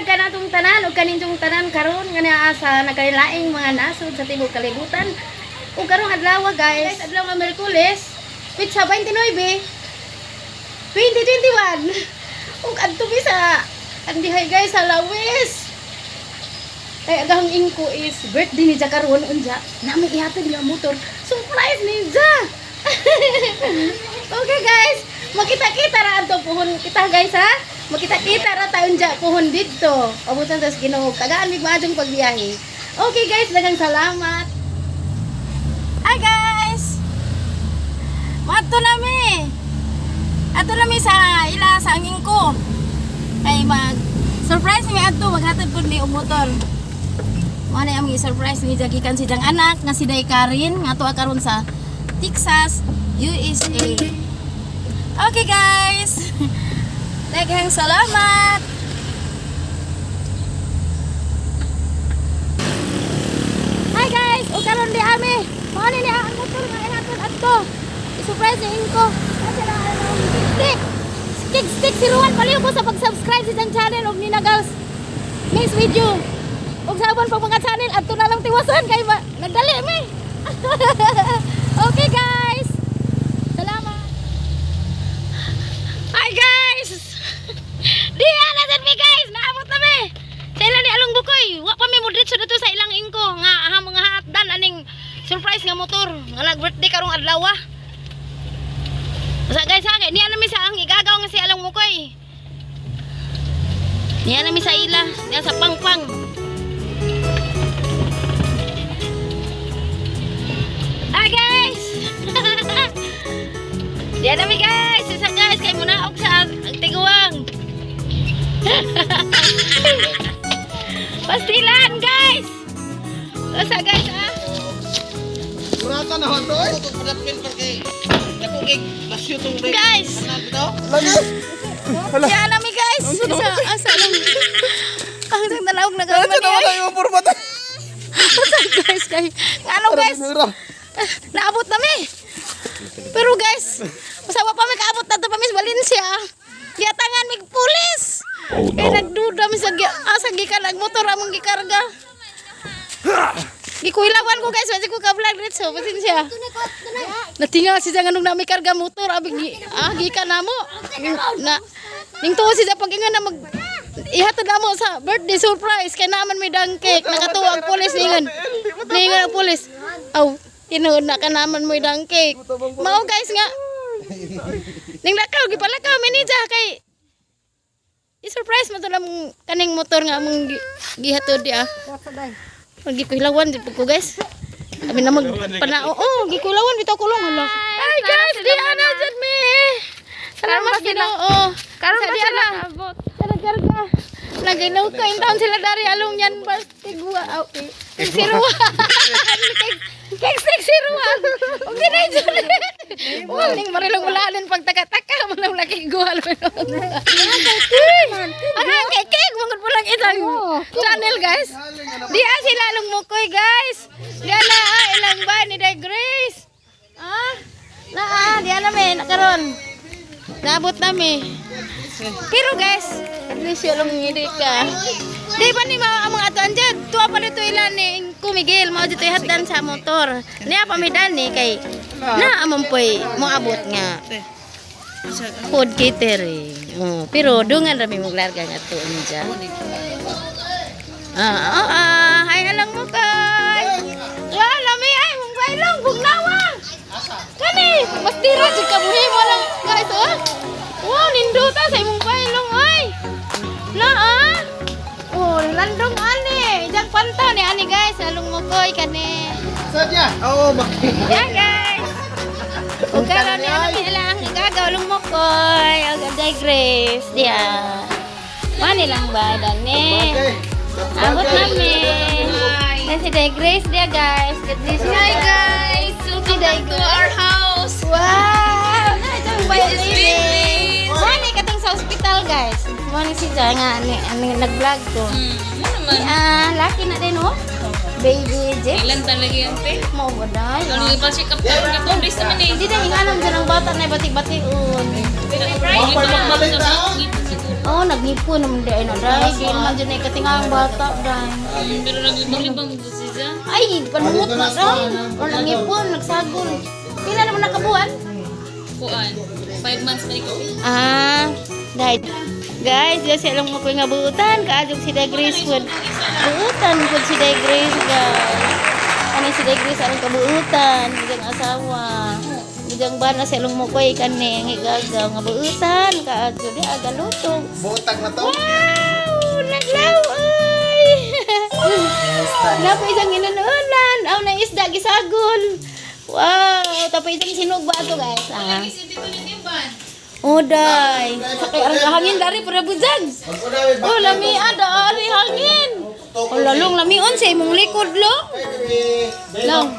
Kanatong tanan ug kaninyong tanan karon nga naa sa nagkailaing mga nasod sa tibuok kalibutan. Ug karong adlaw, guys, adlaw nga Miyerkules, petsa 29 2021. Ug adto mi sa andihay, guys, sa Lawis. Kay agahang ingko is birthday ni Ja karon, unja nami ihatod nga motor. Surprise ni Ja. Okay guys, makita-kita ra adto puhon kita, guys, ha. Makita-kita ra ta unja puhon didto. Abutan tas Ginoo, tagaan mig maadjong pagbiyahe. Okay guys, daghang salamat. Hi guys. Maadto nami. Adto nami sa ila sa angin ko. Kay mag surprise mi adto, maghatod pud mi og motor. Mao na among i-surprise ni gikan si Jang anak nga si Day Karin nga tuwa karon sa Texas, USA. Okay guys. Daghang salamat. Hi guys, o karon di ami. Mao ni ang motor nga ihatod adto. I-surprise ni Inko. Asa na ang stick? Stick stick si Ruan, paliw ko sa pag-subscribe sa iyang channel og Nina Girls. Next video. Og sa uban pa mga channel adto na lang tiwasan kay nagdali mi. Okay guys. Salamat. Hi guys. Di ana sad mi, guys, naabot na mi. Sa ila ni Along Bukoy, wa pa mi mo diretso dito sa ilang ingko nga aha mga hatdan aning surprise nga motor nga nag-birthday karong adlaw. Sa guys ha, kay niya na mi sa ang igagaw nga si Along Mukoy. Niya na mi sa ila, niya sa Pangpang. Hi guys! Diyan na mi, guys! Isa guys, kay muna og sa ang tiguang. Pastilan, guys! Usa guys ah. Murata na to eh. Guys! Lagi. Diyan na mi, guys! Isa, asa lang. Ang isang tanawag na Ano gamay. na wala yung purmata. Usa guys kay ngano guys? Naabot na mi. Pero guys, usawa pa mi kaabot na to pa mi sa Valencia. Giatangan mig pulis. Oh no. Kay nagduda mi sa asa gikan ang motor among gikarga. Gikuilawan ko, guys, basi ko ka vlog dito, pasensya. Natinga si nganong nami karga motor abi gi, gikan namo. Na ning tuo siya pag ingon na mag ihatod namo sa birthday surprise kay naman may dangkek, nakatuwa ang pulis, ningon. Ningon ang pulis. Aw, tinuod na ka naman mo dangkek. Mao guys nga. Ning lakaw gipalakaw mi ni Ja kay i-surprise mo to lang kaning motor nga among gihatod di ah. Pag gikuilawan di po ko, guys. Kami na mag panao. Oh, gikuilawan bitaw kulong hala. Hi guys, di ana jud mi. Salamat Ginoo. Karon Sa pa di sila ana. abot. Sa nagkarga. Naginaw ka in taon sila dari along yan bas tigwa. Aw, siruwa. Kay six siruwa. Ug di na jud. Wal ning marilong ulalin pag taka-taka mo nang laki guhal. Ang kay kay mangod po lang isang channel, guys. Di ah sila along mukoy, guys. Di na ah, ilang ba ni Day Grace. Ah, na ah, di na mi nakaron. Naabot nami. Pero guys, at least yun lang ngiti ka. Di ba ni mga among ato andyan? Tuwa pa nito ilan ni Kumigil, mao dito ihatdan sa motor. Niya pamidan ni kay na among poy moabot nga food catering. Oh, pero dungan rami mo larga nga to unja. Hi alang mo kay. Wala lami ay mong bailong bugnawa. Kani, mas tira jud ka buhi mo lang guys oh. Wow, nindota sa imong bailong ay. Na ah. Oh, landong ani. Ijang pantaw ni ani guys, along mo koy kani. Sadya. Oo, bakit? Yeah guys. Ug karon ni ano sila ang igagaw along mo koy. Og Day Grace diya. Mani lang ba dani? Abot nami. Yan si Day Grace diya, guys. God bless you. Hi guys! Welcome back to our house. Wow! Na itong This is Baby. Mani katong sa ospital, guys. Mani si Jai nga ani, ani nag-vlog ko. Ano naman? Ah, laki na din oh. Baby Jeff. Ilan talaga yan, te? Mao ba day? Kung yung pa-check up tayo na 2 days naman eh. Hindi na inganon dyan ang bata na batik-bation. Hindi pa Magpalit sa na. ngipon siguro. Oh, naglipon naman di ay na dai. Di naman dyan ay katingang bata dai. Pero naglibang-libang po siya. Ay, panungot na dai. O naglipon, nagsagol. Pila naman nakabuan? Kuan. 5 months pa ni ko. Ah, dai. Guys, di siya lang mo ko nga buutan. Kaadyog si Day Grace food. Buutan po si Day Grace, guys. Ano si Day Grace anong kabuutan? Bijang asawa. Bijang bana sa ilong mo ko kani ang igagaw nga buutan. Kaadyo di aga luto. Butag na to. Wow! Naglaw ay! Napa isang inunulan. Aw na isda gisagol. Wow! Tapos isang sinugba ato, guys. Ah. Dito ni Timban. Oday. Sakay ang hangin dari para bujag. Oh, lami ada ari hangin. Oh, lalong lamion sa imong likod long. Long.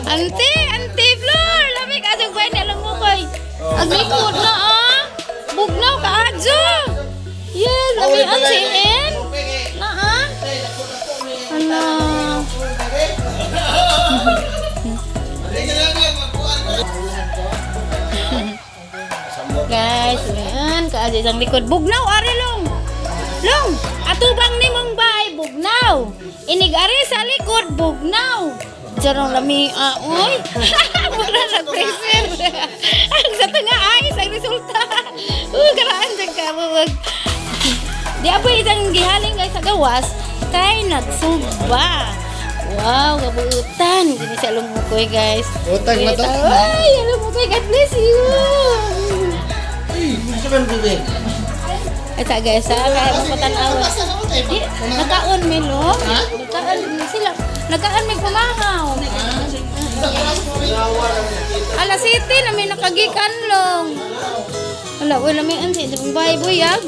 Ante, ante Flor, lami ka sa gwen alam mo koy. Ang likod na ah. Bugnaw ka adyo. Yes, lamion si En. Na ah. Ala. Guys, ayan, kaadyo isang likod. Bugnaw, ari long. Long, atubang ni mong bay, bugnaw. Inig ari sa likod, bugnaw. Diyan ang lami, ah, uy. Mura sa pressure. Ang sa tunga ay, sa resulta. Karaan dyan ka, buwag. Di apoy isang gihaling guys sa gawas, kay nagsugba. Wow, kabuutan. Dini sa lumukoy, guys. Utang na to. Ay, lumukoy. God bless you. Ito guys, ha, kaya mapatanawa. Di, nakaon may lo. Nakaon sila. Nakaon may pumangaw. Ala city na may nakagikan long. Ala, wala may ansi sa bay buyag.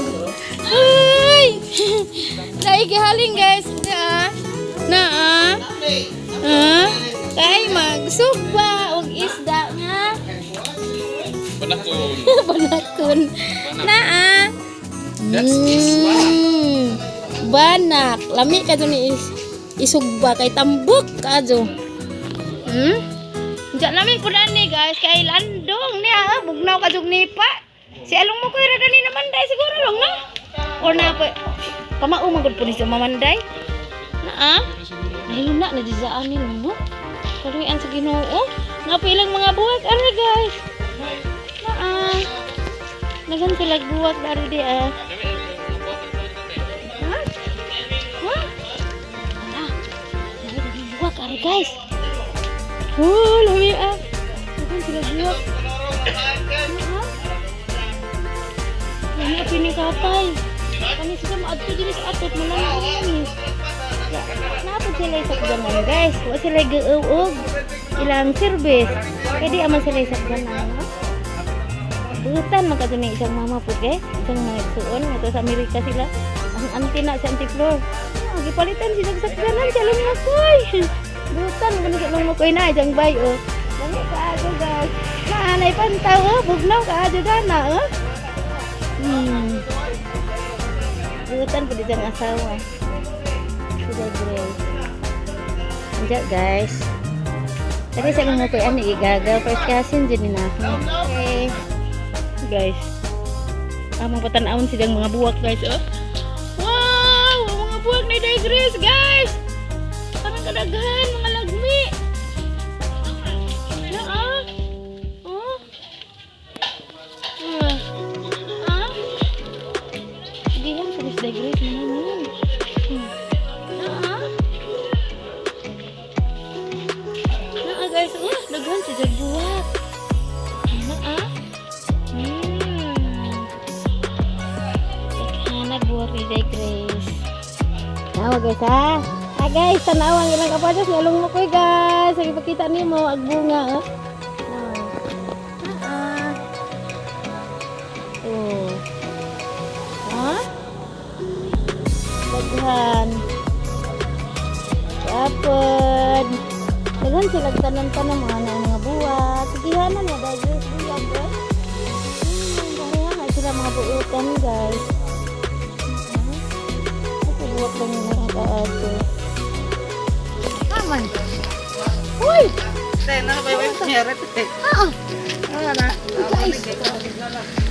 Ay! Naigihaling guys. Na, na, ah. Ah, kay magsugba og isda nga. Panakon. Banakon. Naa. That's isda. Banak. Lami ka dun ni is isugba kay tambok ka do. Diyan lami po ni guys kay landong niya ah, bugnaw ka jug nipa. Si along mo koy ra dani naman day siguro long na. Or na po kamao man gud po ni si mamanday. Naa. Nahina na dizaan ni long no. Kaluyan sa Ginoo. Nga po ilang mga buwak ari guys. Naa. Nagan sila buwak dari di ah. Ha? Ha? Ah. Nagan buwak ari guys. Oh, lami ah. Nagan sila buwak. Ha? Lami ah pinikatay. Kani sila maadto diri sa atot mo lang ni. Napod sila sa ganan guys. Wa sila gauog ilang service. Kaya di aman sila sa ganan. No? Butan man kadto ni isang mama po guys, isang mga igsuon ngadto sa Amerika sila. Ang auntie na si Auntie Flor. Ah, gipalitan si saksanan sa lumukoy. Butan man sa lumukoy na isang bay oh. Dami ka ago guys. Naanay pantaw oh, bugnaw ka ago dana oh. Butan po di siyang asawa. Sila Grace. Diyan guys. Kasi sa lumukoy ani igagaw first cousin dyan ni na ako. Okay. Guys. Among patanawon silang mga buwak guys oh. Wow! Ang mga buwak ni Day Grace guys. Parang kadaghan mga lagmi. Na ah. Oh. Ah. Ah. Gihan sa Miss Day Grace naman yun. Na ah. Na ah guys, oh, daghan sila buwak. Na ah. Hanap buwak ni Day Grace. Tawa guys ha. Ah guys, tanawa ang ilang kapadyos. Nalong mo ko guys. Sige pakita nimo ag bunga oh. Ah. Oh. Ha? Daghan. Tapon. Daghan sila tanom-tanom mga na mga buwak. Sigihanan na dahil guys, buyag guys. Pareha na sila mga buutan guys. Ito buwak lang yung mga kaato. Aman. Uy! Ah! Guys!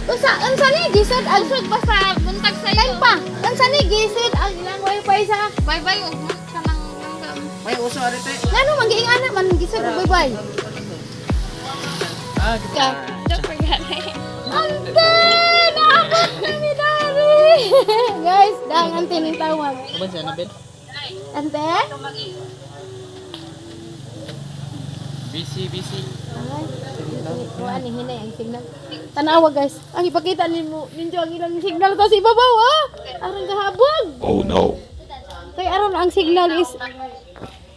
Unsa unsa ni gisod ang Usod ba sa buntag sa time iyo? pa? Unsa ni gisod ang ilang wifi sa Bye bye ug kanang langgam. May uso ari te. Ngano man giing ana man gisod og bye-bye. Ah, Ka. Don't forget. Ante! Naabot na ni Dari! Guys, dang ante ning tawag. Kaban siya na Ben. Ante? Busy, busy. Ay, kuan ni hinay ang signal. Tanawa guys. Ang ipakita nimo ninyo ang ilang signal to sa ibabaw ah. Aron kahabog. Oh no. Kay aron ang signal is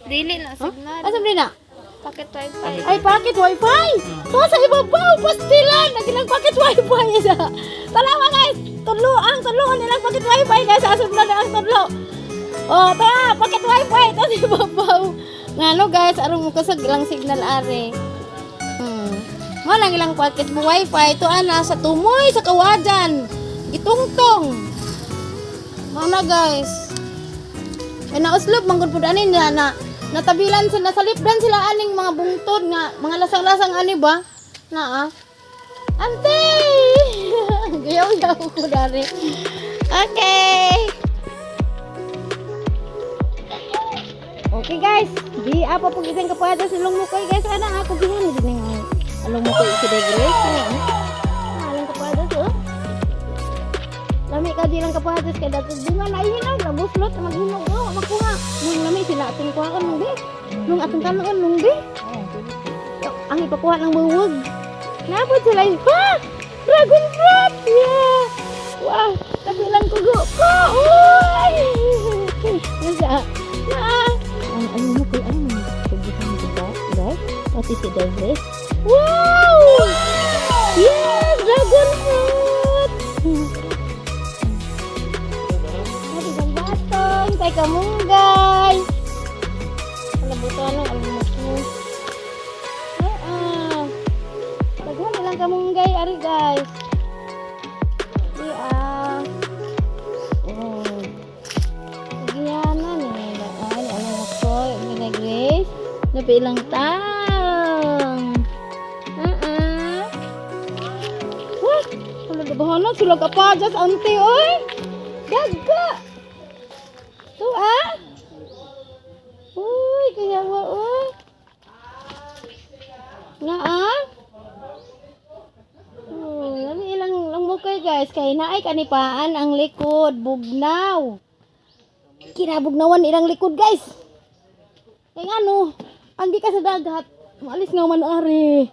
Dili na signal. Asa man na? Packet wifi. Ay, packet wifi! So, sa ibabaw, pastilan! Ang ilang packet wifi isa. Tanawa guys! Tudlo ang tudlo nilang packet wifi guys. Asa man na ang tudlo. Oh, ta, packet wifi to sa ibabaw. Ngano guys, aron mo kusog ilang signal are. Mo lang ilang packet mo wifi to ana sa tumoy sa kawajan. Gitungtong. Mao na guys. Ay nauslob manggod pud ani na, na natabilan sila nasalipdan sila aning mga bungtod nga mga lasang-lasang ani ba? Na ah. Ante! Gayaw-yaw ko dari. Okay. Okay guys, di apa pag isang kapada sa lungmukoy guys. Ana ako gihan gid ning along mukoy si Grace. Ah, alang kapada so. Lami ka di lang kapatas kay dato bunga na hinog na buslot na maghinog oh makuha. Nung lami sila atong kuhaon nung di. Nung atong kanon nung di. Ang ipakuha ng buwag. Nabot sila pa. Dragon fruit. Yeah. Wow, tabi lang kugo ko. Uy! Nasa. Na. Ang ano mo kay ano mo? Kugihan diba? Guys, pati si Davis. Wow! Yes, dragon fruit. Sabi ng batong, kay kamunggay. Alam mo ito, ano? Alam mo ito. Ah, Daghan ilang kamunggay, ari guys. Di ah. Oh. Gihana ni ay alam mo ko, ni Grace. Napi ilang taong. Ah. Wah, wala gabahanan sila kapajas ante oy. Dagga. To ah. Uy, kaya wa oy. Nga ah. Oh, lami ilang lang mo kay guys kay naay kanipaan ang likod bugnaw. Kinabugnawan ilang likod guys. Kay ngano, andi ka sa dagat, maalis nga man ari.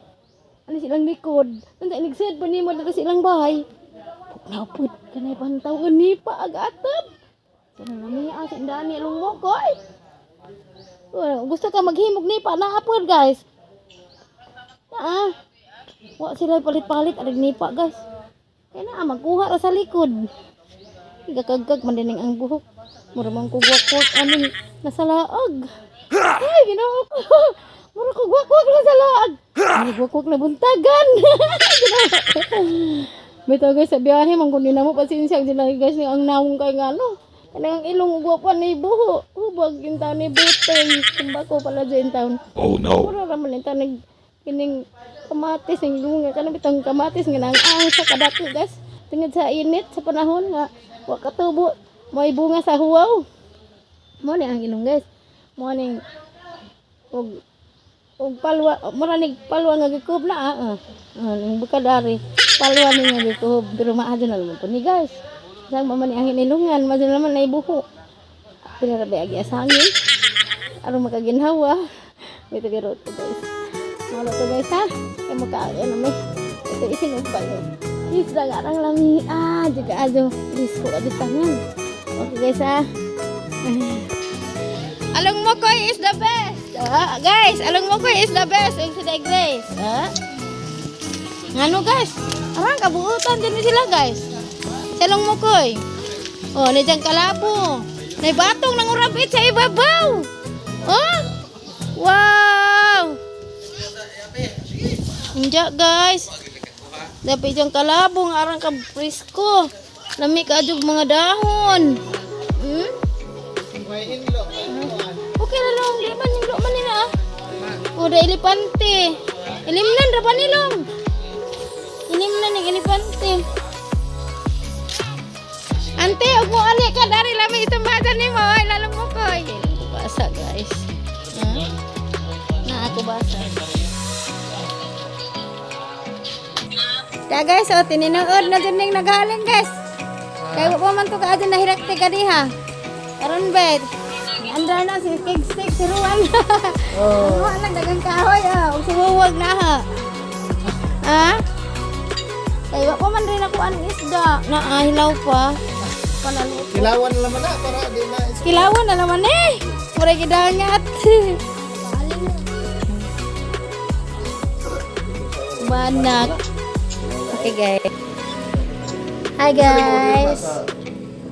Alis ilang likod. Nanda inigsid pa nimo dito sa ilang bahay. Bugnaw pud kanay pantaw ni pa agatap. Sana lami ang sa indaan ni ilong mo koy. Oh, gusto ka maghimog ni pa naapod guys. Ah. Wa sila palit-palit arig nipa guys. Kaya na magkuha ra sa likod. Gakagkag man dining ang buhok. Mura man ko gwak-gwak aning nasa laag. Ay, Ginoo ko. Mura ko gwak-gwak nasa laag. Mura gwak-gwak na buntagan. Bitaw guys, sa biyahe man kun mo pasensya dyan lang guys ni ang nawong kay ngano. Kanang ang ilong ug pa ni buho. Hubag yung taon ni buteng. Kumba ko pala dyan taon. Oh no. Mura ra man ita nag kining kamatis ning lunga kanang bitang kamatis nga nang ang sa kadako guys. Tungod sa init sa panahon nga wa katubo may bunga sa huwaw. Mo ni ang ilong guys. Mo ning og og palwa mura nig palwa nga gikub na ah. Ah, ah ning bukadari palwa ni nga gikub pero maadyo na naman po ni guys. Sang man ni ang hinilungan, maadyo naman na ibuho. Pila ra ba agi asangin? Aron makaginhawa. May tagaro to guys. Malo to guys ha. Kay makaagi na may. Ito isin og balo. Isda nga rang lami. Ah, di ka adyo. Disko ka tangan. Okay guys ha. Along Mokoy is the best. Ah, guys, Along Mokoy is the best. Ang si Day Grace. Ah. Ngano guys? Arang kabuutan din sila guys. Sa Along Mokoy. Oh, na diyang kalabo. May batong nang urabit sa ibabaw. Oh! Wow! Inja guys. Dapat diyang kalabong arang ka presko. Lami ka jug mga dahon. May hinlo. Okay ra long, di man yung man nila ah. O da elepante. Ilimnan ra ba nilong? Inimnan. na ning elepante. Ante, ug mo ali ka dari lami itumbadan nimo ay lalong mo ko. Ay, ilang ko basa, guys. Ha? Na ako basa. Ta guys, oh, tininood na dyan ning naghaling, guys. Kaya wa pa man to kaadto nahirak te kaniha. Karon bet. Andar na si King Stick si Ruan. Oh. Wala lang dagang kahoy ah. Ug sumuwag na ha. Ha? Kay wa pa man rin ako ang isda na ah, hilaw pa. Panaluto. Kilawan na naman na para di na Kilawan na naman eh. Murag gidangat. Banak. Okay guys. Hi guys.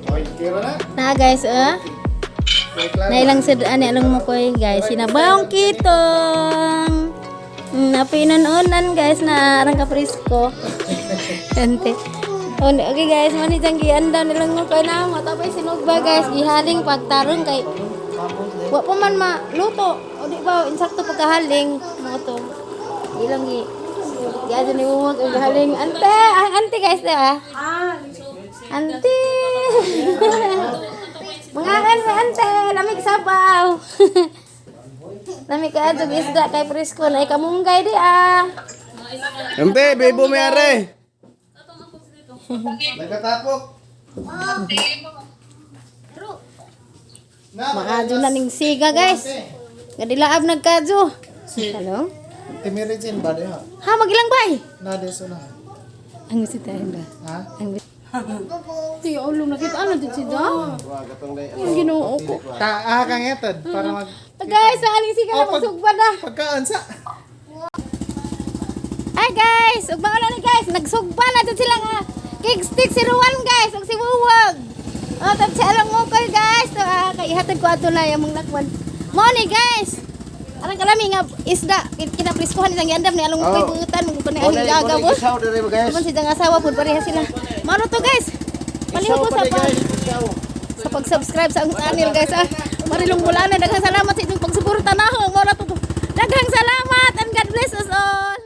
Okay, kira na. Na guys ah. Okay, klaro. Nailang sa ani alang mo ko eh, guys. Sinabawang kitong. Napinununan guys na arang kaprisko. Ante. Okay guys, mani jang gianda nilang mo ko na mo tapos sinugba guys, gihaling pagtarong kay wa pa man maluto. O di ba insakto pagkahaling mo to. Ilang gi giadto ni uwag og haling ante, ang ante guys di ba? Ante. Mga kan may ante, lamig sabaw. Lamig ka adtong isda kay presko na ikamunggay di ah. Ante, bebo may are. Nagkatapok. Na, Maadyo na ning siga guys. Ngadilaab nagkadyo. Hello? Timirijin ba diha? Ha, magilang bay. Na deso na. Ang bisitahin ba? Ha? Ang Ti ulong nakita ano dito siya? Yung Ginoo ko. Ta ah kang etod para mag Guys, sa aling siga na Oh, magsugba na. Pagkaan sa Hi guys, ug mauna ni guys, nagsugba na jud sila nga. King stick si Ruan guys, ug si Wuwag. Oh, tap si alang mo koy guys. So, ah, kay ihatod ko ato na among lakwan. Mo ni guys. Arang kalami nga isda kinapreskuhan isang giandam ni along mo koy Oh. buutan mo kuno ang gaga mo. Isaw dire guys. Naman si jang asawa pud pareha sila. Mano to guys. Palihog ko sa pag sa pag-subscribe sa akong channel guys ah. Marilong Bulana, daghang salamat sa inyong pagsuporta na ako. Mao na to. Daghang salamat and God bless us all.